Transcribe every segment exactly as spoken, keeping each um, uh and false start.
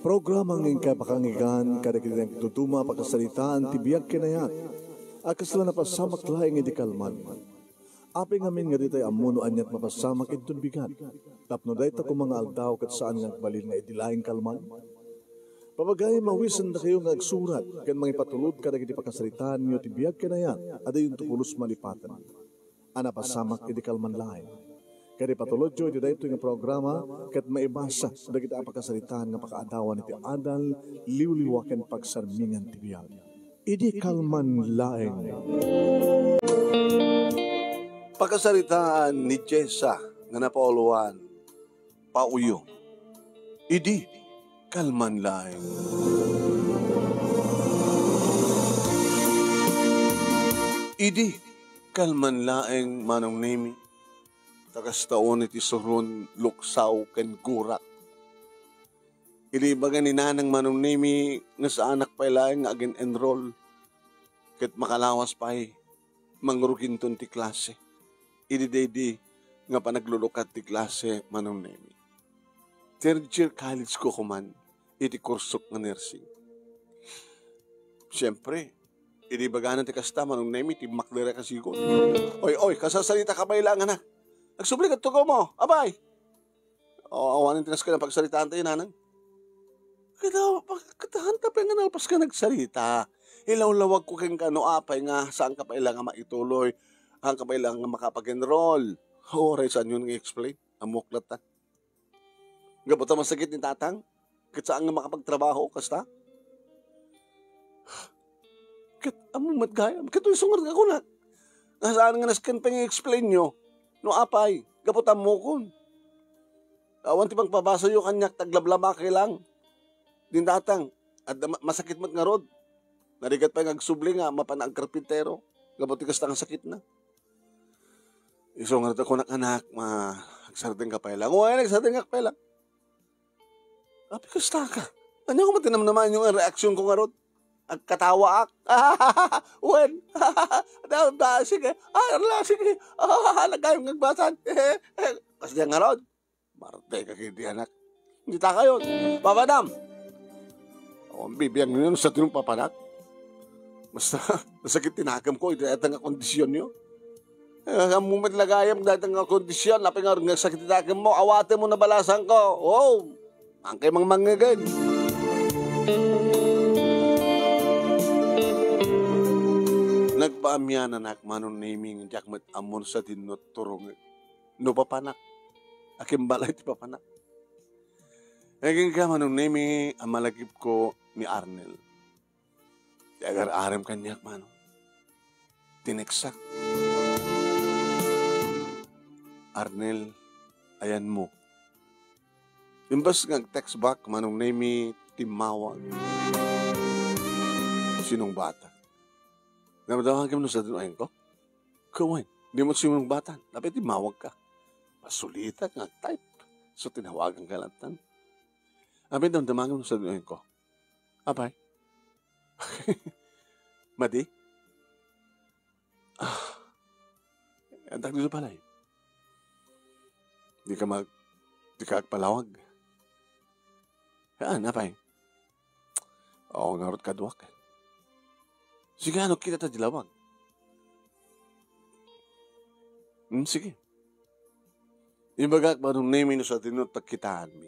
Programa nga inkay pakangigan kadagiti nagduduma a pakasaritaan ti biag ken ayat a kasla napasamak laeng idi kalman. Apay ngamin nga ditay ammo no aniat mapasamak inton bigat, tapno dayta koma nga aldaw ket saan nga agbalin nga idi laeng kalman? Pabagayam, awisendakayo nga agsurat ken mangipatulod kadagiti pakasaritaanyo ti biag ken ayat a dayonto pulos malipaten a napasamak idi kalman laeng. Ket ipatulodyo iti daytoy nga programa ket maibasa dagiti a pakasaritaan nga pakaadawan iti adal, liwliwa ken pagsarmingan ti biag. Idi kalman laeng. Pakasaritaan ni Jessa nga napauluan, Pauyo. Idi kalman laeng. Idi kalman laeng, Manong Nemi, ta kasta unay ti suron, luksaw ken gurak. Ilibagan ni Nanang, Manong Nemi, nga saanak pay laeng nga agin-enroll ket makalawas pay, mangruginton ti klase. Idi daydi nga panaglulukat ti klase, Manong Nemi. Third year college ko kuman iti kursok nga nursing. Siempre, idi ibagana ti kasta, Manong Nemi, timmakder a kasigud. Oy, oy, kasasarita ka pay laeng, anak. Agsubli ket tugaw mo. Apay! O, awanen ti nasken a pagsaritaan tayo, Nanang. Kada, kada haan ta pay nga nalpas ka nagsarita. Ilawlawag ko kenka no apay nga saan ka pay la nga maituloy, saan ka pay la nga makapag-enroll. Uray, saanyon nga i-explain? Ammok latta. Gapu ta masakit ni Tatang, ket saan nga makapagtrabaho, kasta? Ket ammo met gayam, ket isu ngarud nga kunak. Nga saan nga nasken pay nga i-explainyo, no apay, gapu ta ammokon. Awan ti pangpabasayo kaniak, ta aglablabakay lang. Din Tatang, adda ma-, masakit met ngarud. Narigat pay nga agsubli nga mapan agkarpintero, gapu ti kasta nga sakitna. Isu ngarud a kunak, anak, ma-, agsardengka pay lang. Wen, agsardengka pay lang. Apay, kasta ka? Ania koma ti namnamaenyo nga reaksionko ngarud? Agkatawaak. Wen. Da, da, sige. Ah, ala, sige. Ah, nagayam nga agbasan. Kasdiay ngarud. Marte ka kiti, anak. Dita kayo. Papadam. Awan bibiag ninyo no sadino papanak. Basta, nasakit ti nakemko iti dayta nga kondisionyo. Eh, ammo met la gayam dayta nga kondision, apay nga, nga sakit ti nakemmo, awatenmo, nabalasangko. Oh, angkay mangmangngegen. Nagpaamiananak, Manong Nemi, nga diak met ammo no sadino turongek. No papanak. Akimbalay ti papanak. Kenka, Manong Nemi, a malagipko ni Arnel. Ti agar-arem kaniak, Manong. Tineksak. Arnel, ayanmo. Imbes nga ag-text back, Manong Nemi, timmawag. Sinungbatak. Damdamagem no sadino ayanko? Kawen, dimo sinungbatan. Apay timmawagka? Pasulitak nga ag-type. So, tinawaganka lattan. Apay damdamagem no sadino ayanko? Apay? Madi? Ah. Addak dito palay. Di ka mag-, di ka agpalawag. Haan, apay? Oo, ngarud kaduak. Sige, ano, kita ta di lawag. Hmm, sige. Ibagak, Manong Nemi, no sadino ta kitaanmi.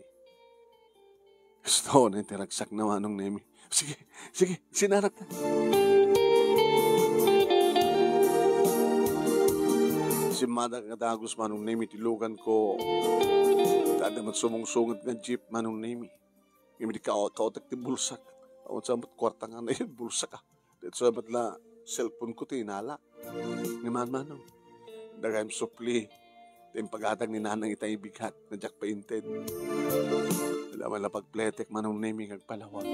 Gusto na ti ragsakna, Manong Nemi. Sige, sige, sinarak na. Simmadak nga dagus, Manong Nemi, ti luganko. Adda met sumungsungit nga jeep, Manong Nemi. Ngem idi ka-, kaotek ti bulsak. Awan sa met kuarta nga naiyan bulsak, ah. Daytoy met la cellphone ko ti inala. Ni Manmanong. Dagayam supli ti impagatang ni Nanang ita ibigat nga diak painted. Wala man la pagpletek, Manong Nemi, nga agpalawag.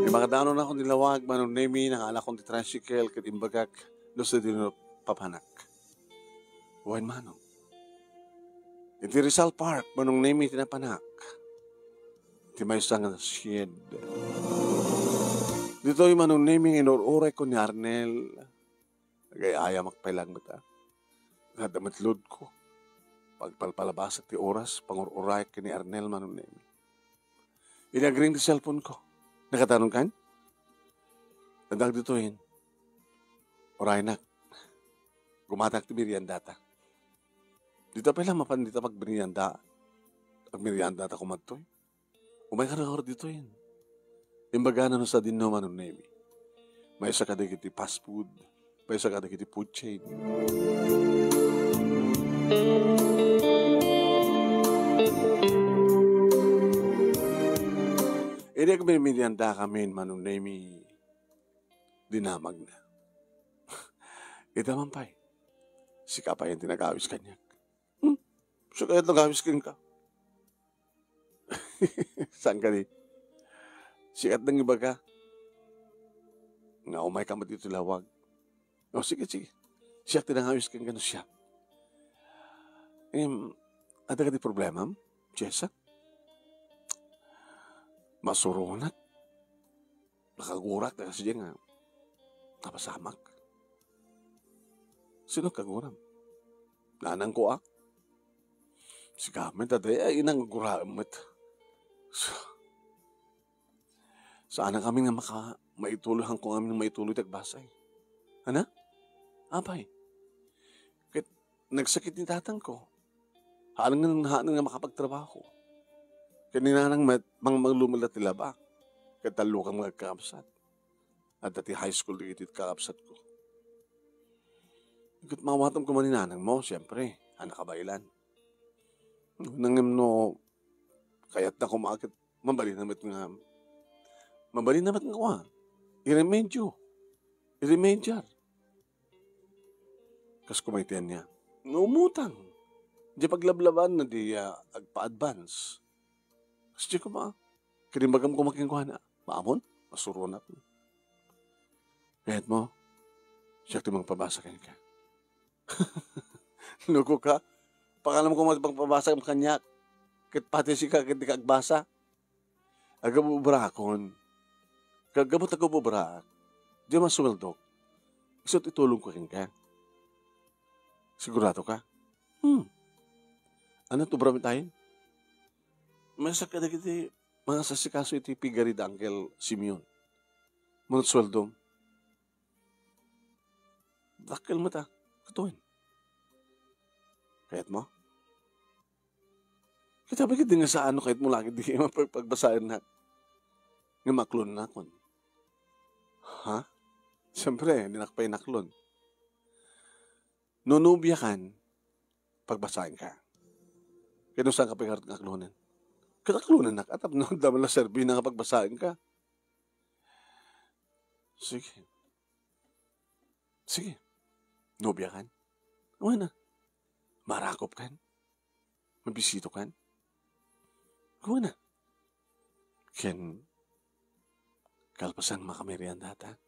Imbagak danonakon ti lawag, Manong Nemi, nangalakon ti tricycle, ket imbagak no sadino papanak. Wen, Manong. Iti Rizal Park, Manong Nemi, ti napanak. Ti maysa nga shed. Ditoy, Manong Nemi, nga inur-urayko ni Arnel. Agay-ayamak pay lang met, ah. Adda met load ko. Pagpalpalabasak ti oras, pangur-urayak ken ni Arnel, Manong Nemi. Idi agring ti cellphone ko. Nakatanon kan? Adda ditoyen. Uraynak. Gumatak ti meriendata. Dita pay la mapan dita pagmerienda. Agmeriendata koma ditoy. Umay ka na ditoyen. Imbagana no sadino, Manong Nemi. Maysa kadagiti fast food. Maysa kadagiti food chain. Idi agmemerienda kami, Manong Nemi, dinamagna. Ita man pay, sika pay ti nagawis kaniak. Hmm? Sika ti nagawis kenka. Saan kadi? Siak ti nangibaga nga umayka met iti lawag. O, sige, sige. Siak ti nangawis kenka no siak. Em, adda kadi problemam, Jessa? Masuronak. Nakagurak ta kasdiay nga napasamak. Sino kaguram? Nanangko a? Sika met, adda ay inang guraem met. Sa-, saanak amin nga maka-, maituloy, haanko amin maituloy ti agbasa, eh. Ana? Apay? Ket nagsakit ni tatangko. Haan nga, haan nga makapagtrabaho. Ket ni nanang met, mangmanglumela ti laba. Ket tallo kami nga agkakabsat. Adda ti high school dagiti kakabsatko. Ket maawatem koma ni nanangmo, siempre, anak a baelan. Nangem no kayatna koma ket mabalinna met nga, mabalinna met nga kua, iremedyo. Iremediar. Kas koma iti ania? No umutang. Di paglablabaan na di, ah, agpa-advance. Kas di koma, kinimbagam koma kenkuana. Maamon, masuronak. Kayat mo, siak ti mangpabasa kenka. Luko ka, pakalam ko mangpabasa kaniak. Ket pati sika, ket di ka agbasa. Agabubraakon. Kagabut agabubraak, di masuweldok. Isu ti tulong ko kenka. Sigurado ka? Hmm. Ano ti obra mi tayen? Maysa kadagiti mangasasikaso iti pigari da Uncle Simeon. Manut suweldom. Dakkel met a. Katoen. Kayat mo? Kita ba ketdi nga saan no kayat mo lagi di mapag-, pagbasaennak? Nga maklonnakon. Ha? Siyempre, dinak pay naklon. No nobiakan, pagbasaenka. Ket no saanka pay ngarud nga aklonen? Ket aklonennak, a tapno adda met la serbina nga pagbasaenka. Sige. Sige. Nobiakan? Wen a. Marakopkan? Mabisitokan? Wen a. Ken kalpasan makameriendata?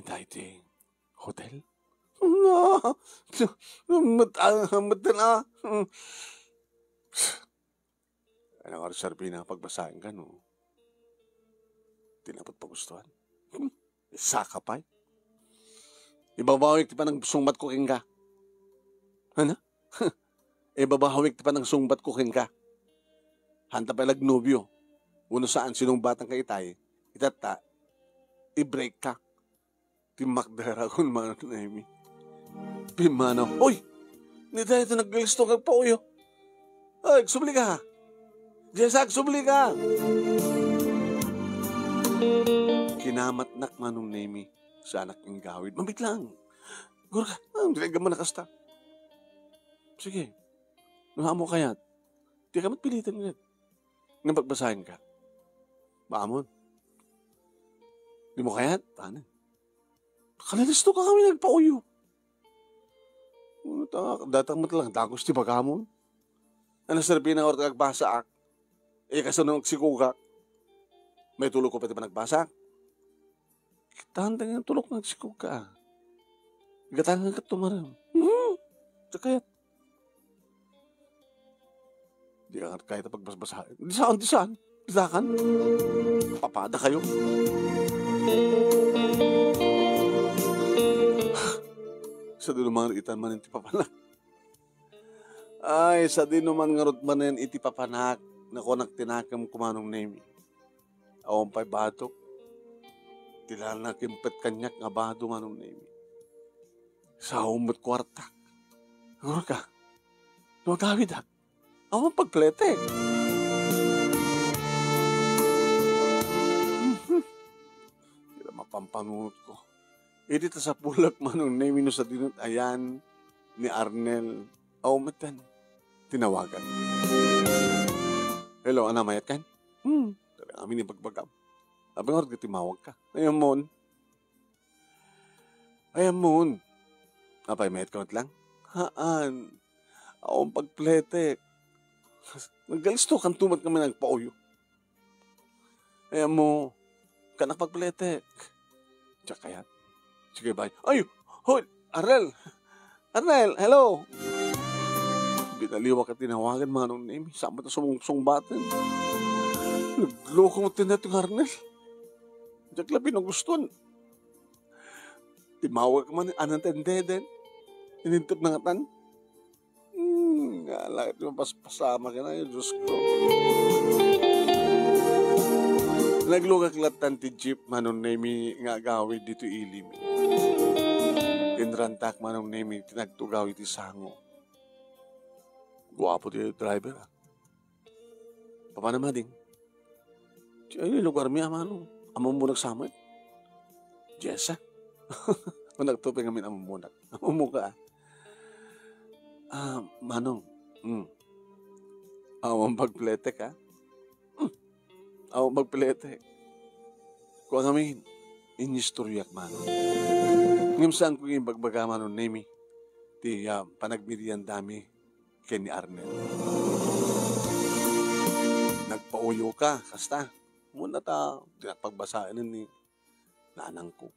Ita iti hotel? No. Met-, ah, met-, ah. Ano nga serbina nga pagbasaenka no di na pagpagustuhan? Hmm, saka pay. Ibabawik ti panagsungbatko kenka. Ano? Ibabawik ti panagsungbatko kenka. Hanta pay la agnobio. Wenno saan, sinungbatanka itay, itatta, i-break ka. Timmakder akon, Manong Nemi. Pimmanaw. Uy! Ni dayta naglisto nga agpauyo. Ay, agsubli ka. Jessa, agsubli ka. Kinamatnak, Manong Nemi, saanak inggawid. Mabit lang. Gura ka, ah, di ka man nakasta. Sige. No, amo kayat. Di ka magpilitan nga. Nga pagbasaenka. Maamon. Di mo kayat? Ano? Kalalisto ka kami nagpauyo. Ano ta, datang met lang, dagos ti bagamon. Ano, serbina nga orta agbasaak? Eh, kasano agsikugak? Maitulog ko pay ti panagbasaak? Kitaan tayo nga tulok nga agsikog ka, ah. Gatangan ka tumarem. Hmm? Sakayat. Di ka kayat pagbasbasaen. Di saan, di saan. Di saan. Papada kayo. Sadino man ita man ti papanak. Ay, sadino man ngarud manen iti papanak. Nakuanak ti nakemko, Manong Nemi. Awan pay badok. Ti la nakimpet kaniak nga bado, Manong Nemi. Sao met kuartak. Agurka, no agawidak, awan pagpletek. Mhm. Dita mapampanunotko. Idi ta sapulak, Manong Nemi, no sadino ti ayan ni Arnel, awan met ti tinawagan. "Hello, ana, mayatkan?" "Hmm, talaga amin ibagbagam. Apay nga ti timawagka?" "Ay, ammon." "Ay, ammon. Apay, mayat ka met lang?" "Haan. Awan pagpletek. Naggalisto kanto met kami nagpauyo." "Ay, ammo, kanak pagpletek." Diak kayat. Sige, bay. Ay, hoy, Arnel! Arnel, hello! Binaliwak a tinawagan, Manong Nemi. Saan met a sumungsungbaten? Nagloko met ti Arnel. Diak la pinagustuan. Timawag man, anang tendeden. Inintep na ngatan. Hmm, nga langit, mapaspasamak na, Diyos ko. Naglugak lattan ti jeep, Manong Nemi, nga agawid ditoy ili mi. Tinrantak, Manong Nemi, ti nagtugaw iti sango. Guapo ti driver, ah. Papanam, Ading? Ay, lugar mi, amano. Ammo mo nagsamit? Jessa? Managtuping amin ammo mo nag-, ammo mo ka, ah. Ah, Manong. Hmm. Awan pagpletek, ah. Hmm. Awan pagpletek. Kuan amin, inistoryak, Manong. Ngem saan ko nga ibagbaga, Manong Nemi, ti, ah, panagmeriendami ken ni Arnel. Nagpauyo ka, kasta. Muna ta, di na pagbasaen ni nanangko.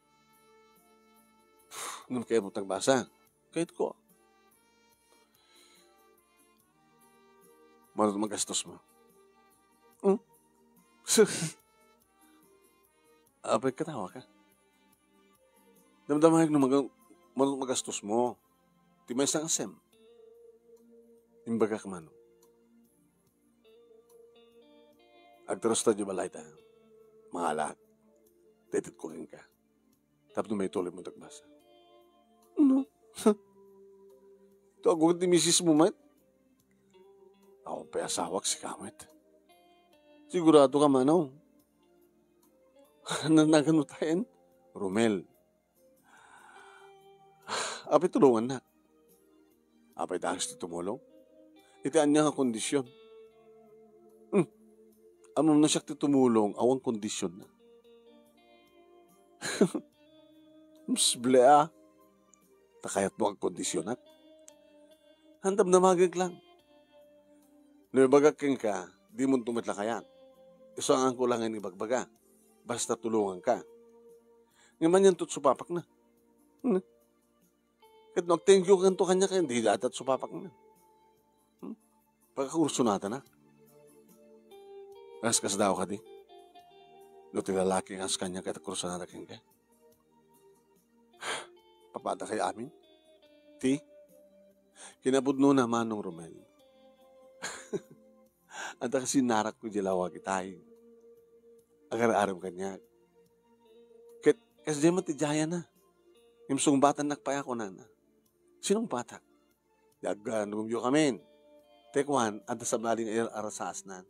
Ngem kayat mo tagbasa? Kayat ko. Mano ti magastos mo? Hmm? Apay, katawa ka? Damdama no maga-, mano ti magastos mo? Ti maysa nga sem. Imbagak, Manong. Agtarusta di balay ta. Mangalak. Tetedko kenka. Tapno maituloy mo tagbasa. No? Ito, agugat ni misis mo, met? Awan pay asawak, sika met. Sigurado ka, Manong? Nanagan mo tayen? Romel. Apay tulongannak? Apay danges ti tumulong? Iti ania nga kondisyon? Hmm. Ammom no siak ti tumulong, awan kondisyonna. Msble a. Ta kayatmo agkondisyonak? Andam damagek lang. No ibagak kenka, dimo met la kayat. Isu a ngangko lang nga ibagbaga. Basta tulonganka. Ngem anianto ti supapakna? Hmm? Ket no ag-thank you kanto kaniak, ket di dayta ti supapakna. Hmm? Pagkakursunadanak. Kas, kasdaaw kadi? No ti lalaki nga kas kaniak ket agkursunada kenka? Papadakay amin? Ti? Kinapudnona, Manong Romel. Adda kasi narakko idiay lawag itay. Agar-arem kaniak. Ket kasdiay met ti dayana. Ngem sungbatannak pay a kunana. Sinungbatak? Di agannurumyo amin. Ti kuan, adda sabali nga ir-, arasaasnan.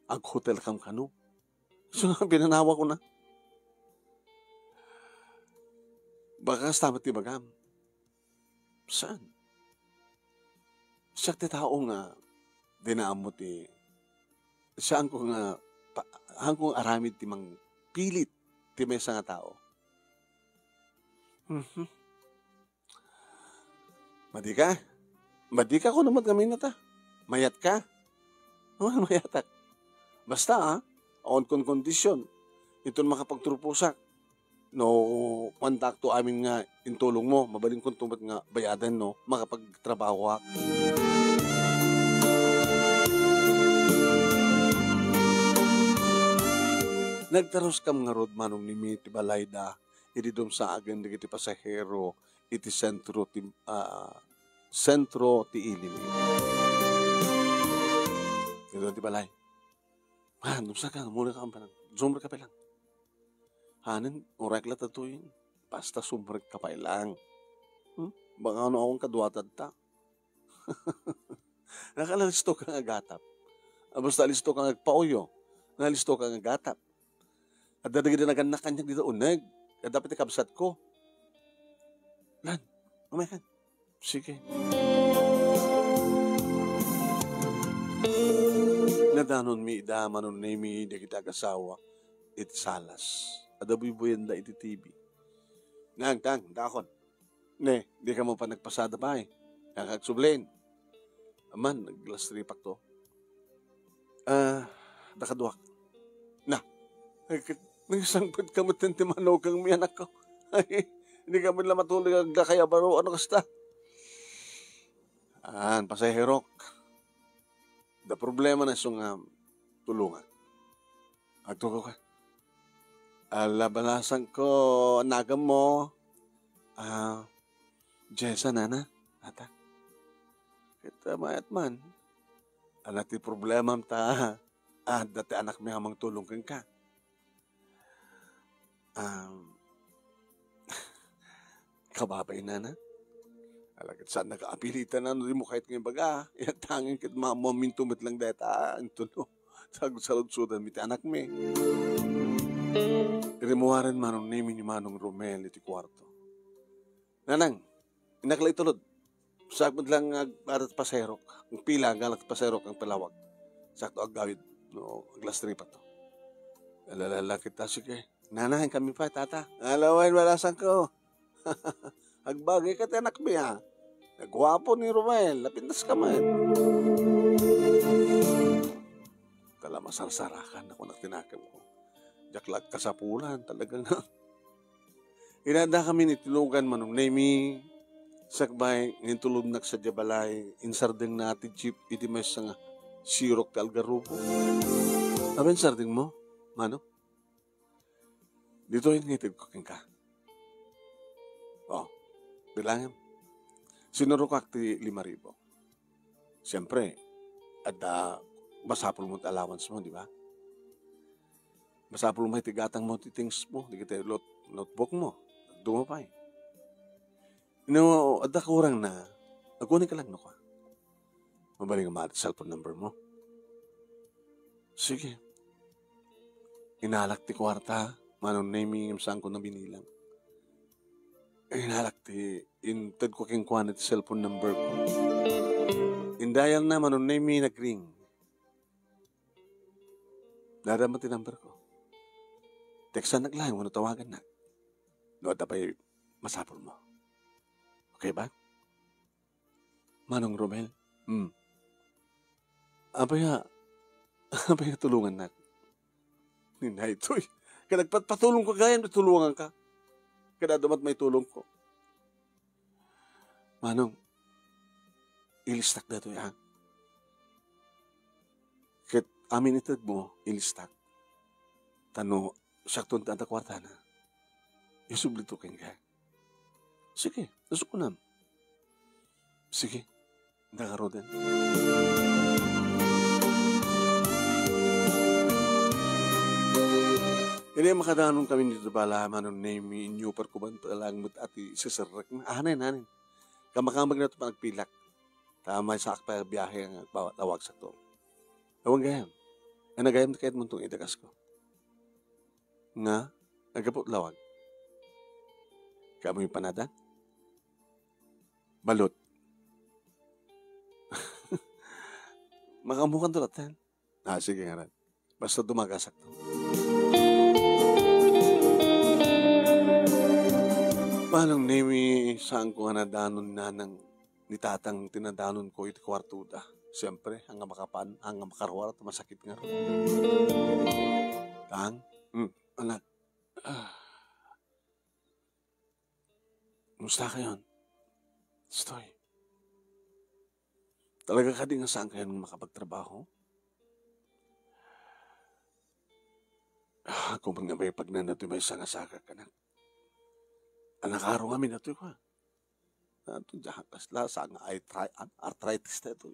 Aghotelkam kano? So, pinanawa ko na. Baka kasta met ti bagam. Saan? Siak ti tao nga di naammo ti, saanko nga pa-, saanko nga aramid ti mangpilit ti maysa nga tao. Mhm. Madi ka? Madi ka, kuno met ngamin ta. Mayat ka? Oh, mayatak. Basta, ah, awan kon kondisyon. Inton makapagturposak. No, kuantak to amin nga intulong mo, mabalinko to met nga bayadan no makapagtrabahoak. Nagtaruskam ngarud, Manong Nemi, ti balayda idi dumsaagen dagiti pasahero iti sentro ti, ah, sentro ti ili mi. Ti balay. Ah, dumsaka, muli ka, ampanang. Sumrek ka pa lang. Hanen, orek la tatoy. Basta sumrek ka pa lang. Hmm? Baka ano akong kaduatad ta. Nakalisto ka nga gatap. Ah, basta listo ka nga agpauyo. Nalisto ka nga gatap. Adda dagiti nagannak kaniak dita uneg. Adda pay ti kabsatko. Lan, umay kan. Sige. Nadanonmi ida, Manong Nemi, dagiti agasawak iti salas. Adda buybuyanda iti T V. Nang, tang, dakon. Ne, dika mo pa nagpasada pay. Kaka agsublin. Aman, naglastripakto. Ah, dakaduak. Na, ay, ket nangsangpet ka met ti manukangmi, anakko. Ay, dika met la matulog agdakay a baro, ano kasta? An, pasaherok. Da problema na isu nga tulongak. Agtugaw ka. Ala, balasangko, nagammo. Ah, Jessa, nana, ata. Ket, ah, mayat man. Ala ti problemam ta, ah, adda ti anakmi a mangtulong kenka. Um, kababain, nana. Ala, ket saan nakaapilitan, no di mo kayat nga ibaga. Yan tangin ket ma-, maminto met lang dayta, ah, intuno. Sag-, saludsodanmi ti anakmi. Rimmuaren Manong Nemi ni Manong Romel iti kuarto. Nanang, innak la itulod. Sakbet lang nga ag-, adat paserok. Ang pila, galak paserok ang palawag. Sakto aggawid, no, aglastripat to. Alalala kita, sige. Nanang, kami pa, tata. Alawen, balasangko. Agbagay ka ti anakmi, a. Naguapo ni Romel, napintas ka man. Tala masarsarakan ako nagtinakemko. Diak la agkasapulan, talaga nga. Inadda kami ni tilugan Manong Nemi, sakbay, ngintulodnak sadiay balay, insardengna ti jeep, iti maysa nga sirok ti algarobo. Aben sardengmo, Manong? Ditoy nga itedko kenka. O, bilangem. Sinurokak ti lima ribu. Siempre, adda masapulmo ti allowance mo, di ba? Masapulmo ti gatangmo, ti things mo, dagiti lot-, notebook mo, adda mo pay. No, adda kurangna, agkunen ka lang, no, ka. Mabalin nga maati cellphone number mo. Sige. Inalak ti kuarta, Manong Nemi, ngem saanko na binilang. Inalak ti, intedko kenkuana ti cellphone number ko. Indialna, Manong Nemi, nagring. Nadama ti number ko. Textannak laeng wenno tawagannak. No adda pay masapulmo. Okay ba? Manong Romel? Hmm. Apay a, apay a tulongannak? Ni daytoy. Ket agpatpatulongko gayam ti tulonganka. Ket adda met maitulongko. Manong, ilistak daytoy, a. Ket amin itedmo, ilistak. Ta no, siakto ti adda kuartana. Isublito kenka. Sige, nasukonam. Sige, da garuden. Idi makadanon kami ditoy bala, Manong Nemi, inyuperko man pay laeng met ti siserrekna. Ah, hanen, hanen. Kamkamagna ti panagpilak. Ta maysaak pay a biahe nga agpa-, lawagsakto. Awan gayam. Ania gayam ti kayatmo nga idagasko? Nga, aggapu ti lawag. Kaammoyo panada? Balut. Makaammokanto latta. Ah, sige, ngaran. Basta dumagasak to. Manong Nemi, saanko nga nadanon nanang ni tatang ti nadanonko iti kuartoda. Siempre, haan nga makapan, haan nga makaruar, masakit nga. Tang? Hmm, anak. Ah. Kumusta kayon? Stoy. Talaga kadi nga saan kayon makapagtrabaho? Ah, ako man nga may pagnanad ti maysa nga sakak, anak. Anak, aro kami na to, ha? Ato, diak kasla, sa nga arthri-, an-, arthritis na ito.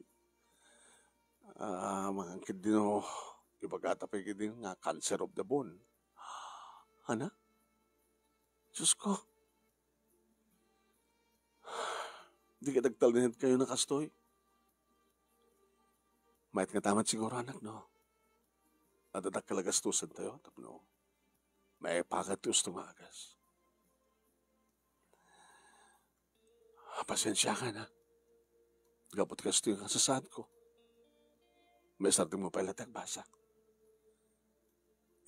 Ah, mangangkit din, oh. Ibagata pay ketdi nga cancer of the bone. Ana? Diyos ko. Di ket agtalinaedkayo na kastoy. Mayat nga ta met siguro, anak, no? Adda dakkel a gastusen tayo, tapno maipakat ti usto nga agas. Pasensiakan, ha? Gapu ti kastoy nga sasaadko. Maisardengmo pay la ti agbasa.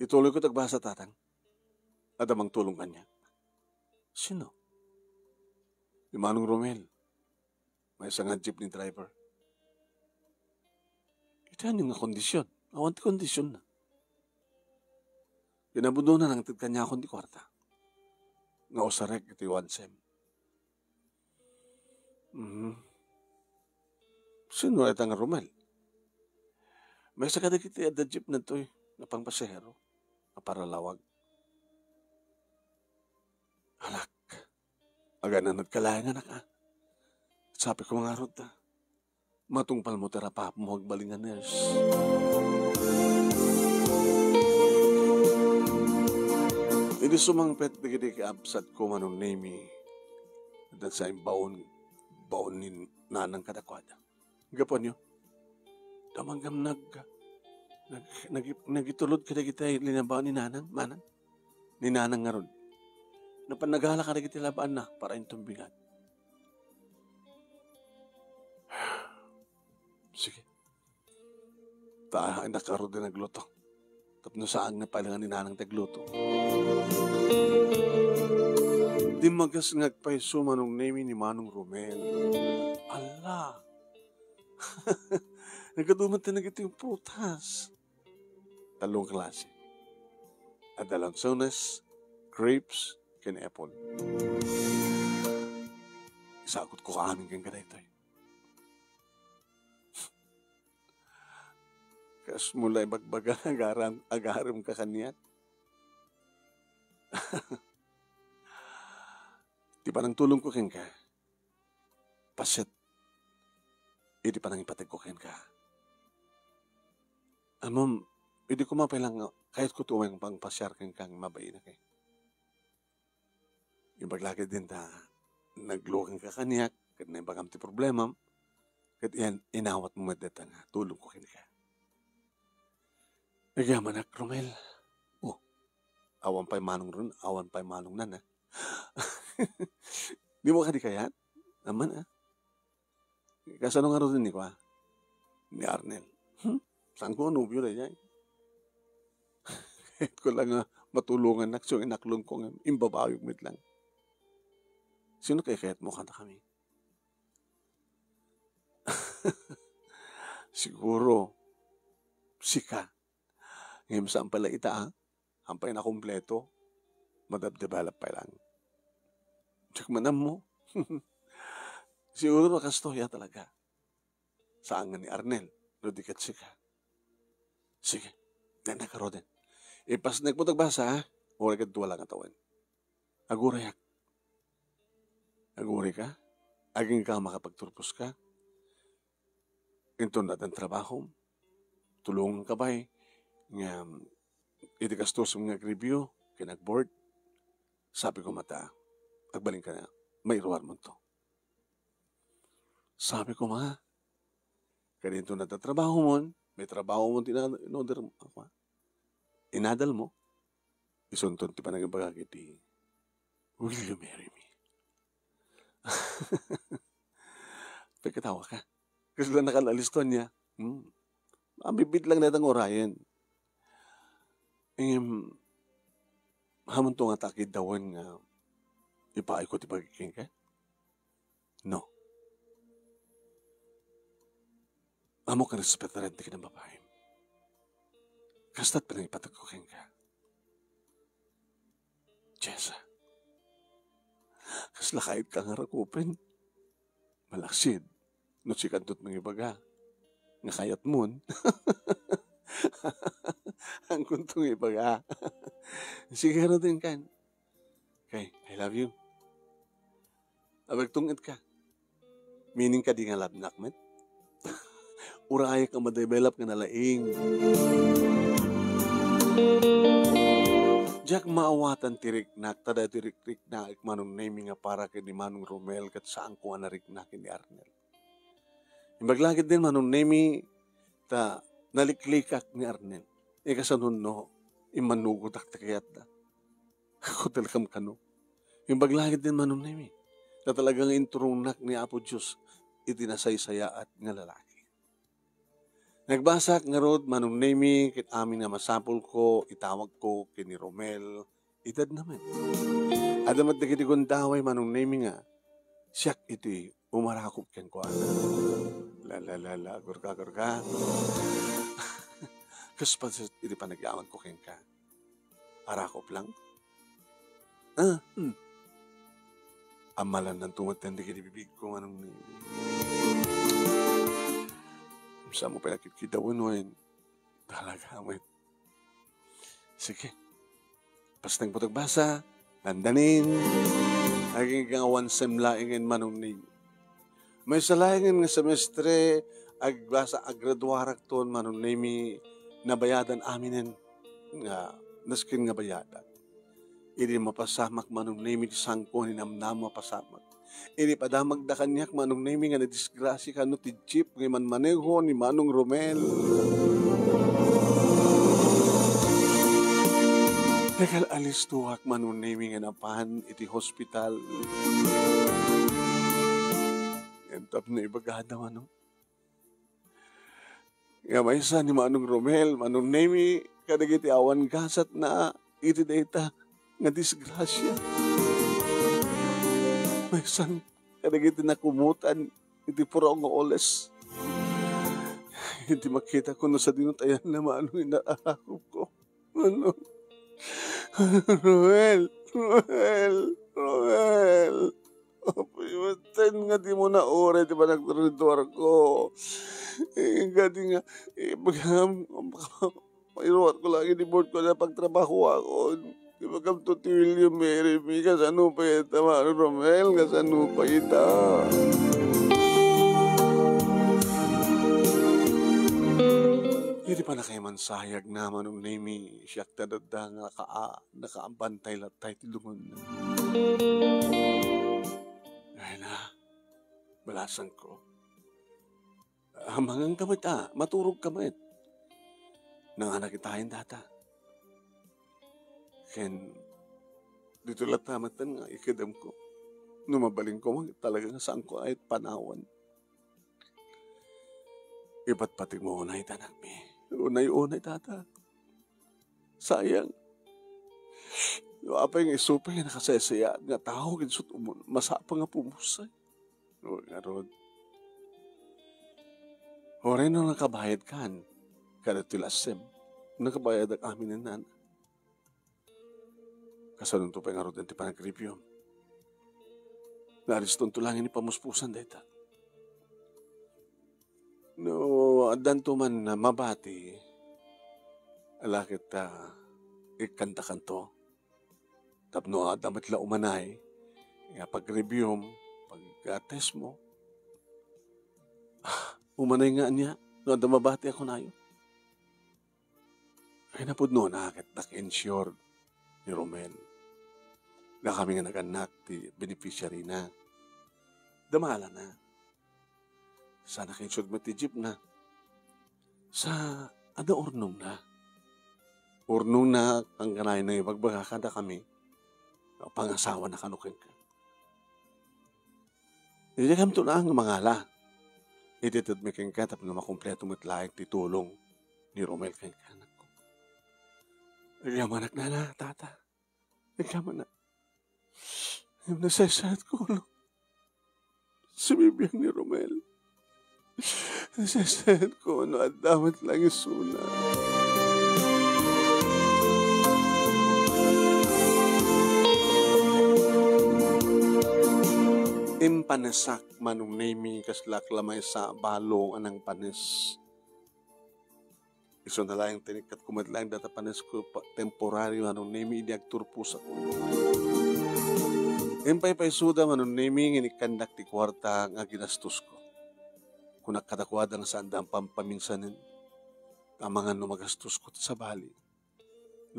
Ituloyko ti agbasa, Tatang. Adda mangtulong kaniak. Sino? Ni Manong Romel. Maysa nga jeepney driver. Iti ania nga kondisyon? Awan ti kondisyon na. Kinabudona, nangted kaniakon ti kuarta nga usarek iti one sem. Mhm. Sino ita nga Romel? Maysa kadagiti adda jeepney ditoy nga pangpasahero nga paralawag. Alak, agananadka laeng, anak, a. Sapiko ngarud, a. Matungpalmo ti rapapmo agbalin nga nurse. Idi sumangpet dagiti kaabsatko, Manong Nemy, adda sa imbaon, baon ni Nanang kadakuada. Gapu ania, damagam nag-, nag-, nag-, nagitulod kadagiti linabaon ni Nanang, Manang? Ni Nanang ngarud. Napan nagala kadagiti labaanna para inton bigat. Sige. Ta, innak ngarud ti nagluto. Tapno saan nga pailangan ni Nanang ti agluto. Dimmagas nga agpayso Manong Nemy ni Manong Romel. Ala! Nagadu met ti nagitimprutas. Tallo nga klase. Adda lansones, grapes, ken apple. Isagutko amin kenka daytoy. Kasmo la ibagbaga, agaram-, agaremka kaniak. Ti panangtulongko kenka, paset iti panangipategko kenka. Ammom, idi koma pay lang, kayatko ti umay pangpasiar kenka nga mabainak, e. Imbag la ketdin ta nagluokanka kaniak, ket naimbagam ti problemam, ket iyan, inawatmo met dayta nga tulongko kenka. Agyamanak, Romel. O, awan pay Manong Ron, awan pay Manong Nan, a. Dimo kadi kayat? Aman, a. Kasano ngaruden ni kua? Ni Arnel. Hmm? Saanko a nobio daydiay? Kayatko lang nga matulongannak, so inaklonko nga imbabawi met lang. Sino kay kayatmo kadakami? Siguro, sika. Ngem saan pala ita, a? Ampay nakumpleto, madabdevelop pay lang. Diak man ammo. Siguro kastoy a talaga. Saan nga ni Arnel, no di ket sika. Sige, nana ka, Roden. Ipasnekmo ti agbasa, a? Uray ket dua lang a tawen. Agurayak. Agurika? Agingga a makapagturposka? Inton addan trabahom, tulonganka pay nga, um, iti gastuem nga agreview ken agboard, sapiko met ta agbalinka nga mairuarmonto. Sapiko met, kadi inton adda trabahomon, may trabahomon ti ina-, in-order mo, apa? Inadalmo, isunton ti panangibagak iti, "Will you marry me?" Pagkatawa ka. Kasla nakalalis to niya. Hmm. Ang bibit lang na itang orayan. Em, haman to nga takid dawan nga ipaay ko ti pagkiking ka? No. Amo ka respetaran ti kinababaim. Kasta't pinangipatek ko kenka. Jessa, kasla kayat ka nga rakupen. Malaksid, no sikanto't mangibaga nga kayatmon. Angkunto nga ibaga. Sige, Roden, kan. Okay, I love you. Abagtong-et ka. Meaning kadi nga love nak met? Urayek a madevelop nga nalaing. Diak maawatan ti riknak, ta daytoy rikriknak, Manong Nemi, nga para ken ni Manong Romel, ket saanko nga narikna ken ni Arnel. Imbag la ketdin, Manong Nemi, ta naliklikak ni Arnel. Ikasanon no, immanugotak ti kayatda. Ako talaga kano. Imbag la ketdin, Manong Nemi, ta talaga nga inturongnak ni Apo Dios iti nasaysayaat nga lalaki. Nagbasak ngarud, Manong Nemi, ket amin nga masapulko, itawagko ken ni Romel, itedna met. Adda met dagiti gundaway, Manong Nemi, nga siak iti umarakop kenkuana. La, la, la, la, gurga, gurga. Kas paset iti panagyamanko kenka. Arakop lang? Ah, hmm. Ammalananto met dagiti bibigko, Manong Nemi. Saan mo pay a kitkidawen wen? Talaga met. Sige. Pastengpo ti agbasa, dandanin. Aging nga awan sem laengen, Manong Nemi. Maysa laengen nga semestre, agbasa, agraduarakton, Manong Nemi, nabayadan aminen nga nasken nga bayadak. Idi mapasamak, Manong Nemi, ti sangko ni namnama mapasamak. Idi padamagda kaniak, Manong Nemi, nga nadisgrasya kano ti jeep nga imanmaneho ni Manong Romel. Nagkal-alistoak, Manong Nemi, nga napan iti hospital. Ngem tapno ibagada, Manong, nga maysa ni Manong Romel, Manong Nemi, kadagiti awan gasatna iti dayta nga disgrasya. Maysan kadagiti nakumutan iti puraw nga oles. Iti makita ko no sadino ti ayanna, Manong, inaarakopko. Ano? Romel! Romel! Romel! Apoy, maten nga dimo nauray ti panagtraduarko. Ingka di nga, eh, pag-, iruar ko lang, i-board ko na pagtrabahoakon. Di ba kamto ti William Mary mi? Kasano pay ita, Manong Romel? Kasano pay ita? Iti panakaimansayagna, Manong Nemi, siak ti adda nga naka-, nakaabantay latta iti lungon. Ay na, balasanko. Amangan ka met, a, maturog ka met. Nanganak itayen data. Ken, dito latta met nga ikedemko. No mabalinko man, talaga nga saanko a panawan. Ipatpategmo unay, anakmi. Unay-unay, tata. Sayang. No apay nga isu pay nga nakasaysayaat nga tao, ket isut' umun-, masapa nga pumusay. O, ngarud. Uray no nakabayadkan, kada ti lasem, nakabayadak amin ni nana. Kasanonto pay ngaruden ti panagribium? Naaristonto lang ni pamuspusan dayta. No addanto man a mabati, ala ket, ah, ikkantakanto. Tapno adda met la umanay nga pagreviewmo, pag-testmo, ah, umanay nga ania, no adda mabati a kunayo. Ay, napudnona ket nak-insure ni Romel. Dakami nga nagannak ti beneficiary na. Damalana. Sa naka-insure met ti jeep na. Sa adda urnongna. Urnongna, kangkanayon nangibagbaga kadakami. Pangasawana kano kenka. Dikamto na nga mangala. Itedmi kenka tapno makumpleto met laeng ti tulong ni Romel kenka, anakko. Agyamanak, nana, tata. Agyamanak. Ngem nasaysayatko no sibibiag ni Romel. Nasaysayatko no adda met lang isuna. Impanesak, Manong Nemi, kasla ak la maysa a balo a nangpanes. Isuna laeng tinikkat ko met laeng data panesko pa-, temporary, Manong Nemi, idi agturposak. Impaypaysuda, Manong Nemi, nga inikkandak ti kuarta nga ginastosko. Kunak kadakuada nga saanda a pampaminsanen. Amangan no magastosko ti sabali.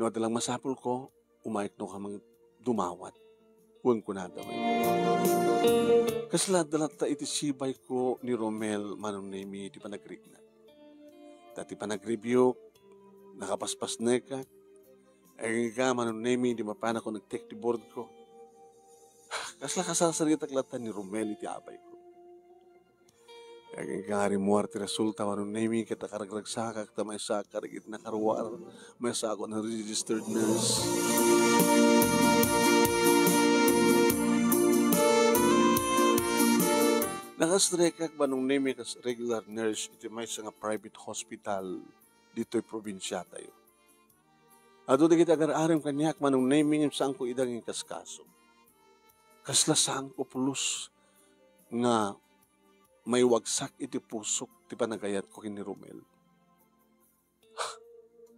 No adda lang masapulko, umayek no koma dumawat. Wen kunada met. Kasla adda latta iti sibayko ni Romel, Manong Nemi, ti panagriknak. Ta ti panagribiuk, nakapaspasnekak. Agingga, Manong Nemi, di mapanakon nag-take ti boardko. Kasla kasasaritak latta ni Romel iti abayko. Agingga, rimmuar ti resulta, Manong Nemi, ket nakaragragsakak ta maysaak kadagiti nakaruar. Maysaak a registered nurse. Nakastrikak, Manong Nemi, kas regular nurse iti maysa nga private hospital ditoy probinsiatayo. Adu dagiti agar-arem kaniak, Manong Nemi, ngem saanko ida nga inkaskaso. Kasla saanko pulos nga maiwagsak iti pusok ti panagayatko ken ni Romel.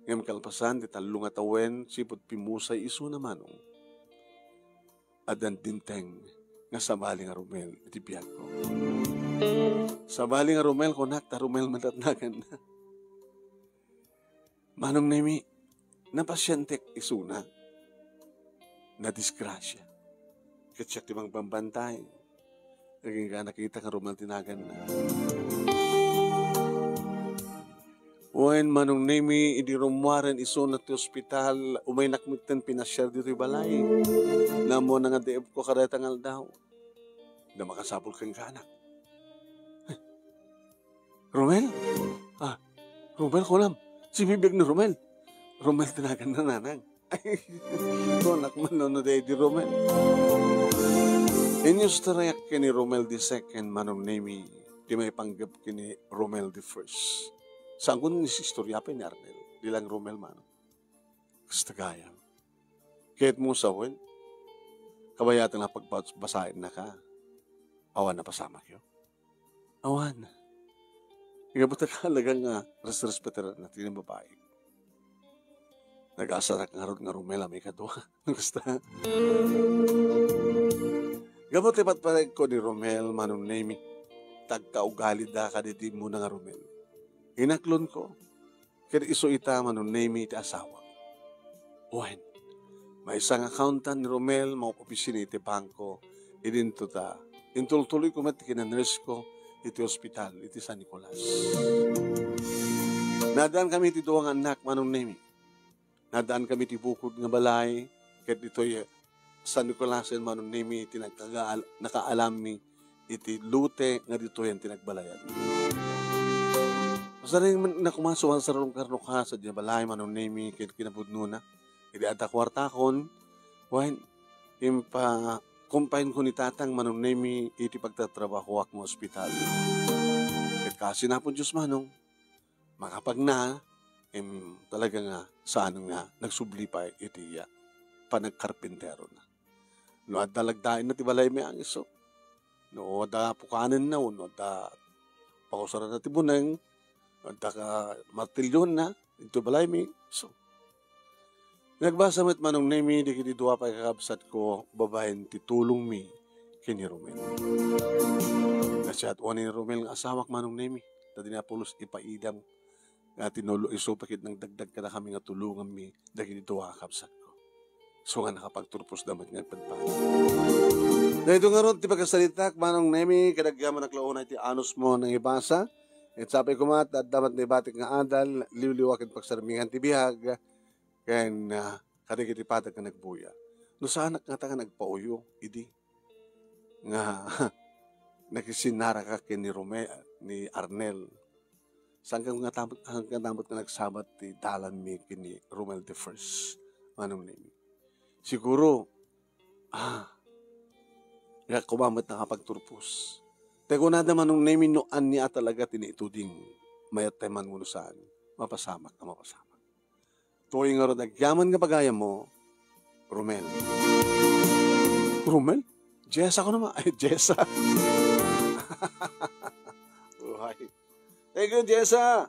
Ngem kalpasan ti tallo nga tawen, sipud pimmusay isuna, Manong, addan dimteng nga sabali nga Romel iti biagko. Sabali nga Romel, kunak, ta Romel met naganna. Manong Nemi, napasientek isuna. Nadisgrasia. Ket siak ti mangbambantay. Agingga, nakitak nga Romel ti naganna. Wen, Manong Nemi, idi rummuaren isuna ti ospital, umaynak metten pinasiar ditoy balay. Nammo na nga deebko kadayta nga aldaw. Da makasapul kenka, anak. Romel? Ah, Romel, kunam. Sino biag ni Romel? Romel ti naganna, nanang. Ay, kunak man no, no, di Romel. Inyustarayak ken ni Romel the second, Manong Nemi, ti maipanggep ken ni Romel the first. Saanko ni istoria pay ni Arnel. Di lang Romel, Manong. Kasta gayam. Ket mo sawen, kabayatan nga pagbasaennaka. Awan napasamakyo? Awan. Nga ba't talaga nga resrespetaran natin yung babae? Nag-asarak ngarud nga Romel a maikadua. Basta. Gapu ti patpateg ko ni Romel, Manong Nemi, tagkaugali da kaditi muna nga Romel. Inaklon ko, ket isu ita, Manong Nemi, ti asawak. Wen, maysa nga accountant ni Romel, mauopisina iti bangko, idinto ta. Intultuloy ko met ti kinanurse ko iti ospital, iti San Nicolas. Naadaan kami iti dua nga annak, Manong Nemi. Naadaan kami iti bukod nga balay, ket ditoy San Nicolasen, Manong Nemi, ti nagkaga-, nakaalammi iti lote nga ditoyen ti nagbalayan. Masareng man na kumaso, sarong karno ka sa diay balay, Manong Nemi, ken kinapudnona. Idi adda kuartakon, wen, impakumpayenko ni Tatang, Manong Nemi, iti pagtatrabahoak nga ospital. Ket kaasi na, Apo Dios, Manong, makapagna, em, talaga nga saan nga nagsubli pay iti, ah, panagkarpinterona. No adda lagdaenna ti balaymi a isu, no adda pukanenna, wenno adda pakusaranna ti buneng, no adda ka martiliona, ditoy balaymi, so, nagbasa met, Manong Nemi, dagiti dua pay kakabsatko babaen ti tulongmi ken ni Romel. Nasiatwan ni Romel nga asawak, Manong Nemi, ta di na pulos ipaidam nga tinulo isu pay ket nagdagdag kadakami nga tulonganmi dagiti dua a kabsatko. So nga nakapagturpos da met nga agpadpadi. Daytoy ngarud ti pakasaritak, Manong Nemi, kadagyaman a unay ti anusmo nga ibasa. Ket sapay koma ta adda met naibatik nga adal, liwliwa ken pagsarmingan ti biag, ken, ah, kadagiti patag nga nagbuya. No saanak ngata nga nagpauyo idi nga nakisinaraka ken ni Rome-, ni Arnel. Saan ka nga tam-, saan ka dapat nga nagsabat ti dalanmi ken ni Romel the First, Manong Nemi? Siguro, ah, nga kumamet nakapagturpos. Te kunada, Manong Nemi, no ania talaga ti naituding, mayat tay man wenno saan, mapasamak a mapasamak. Toy ngarud agyaman nga pagayammo, Romel. Romel? Jessa ko naman. Ay, Jessa. Uy. Thank you, Jessa.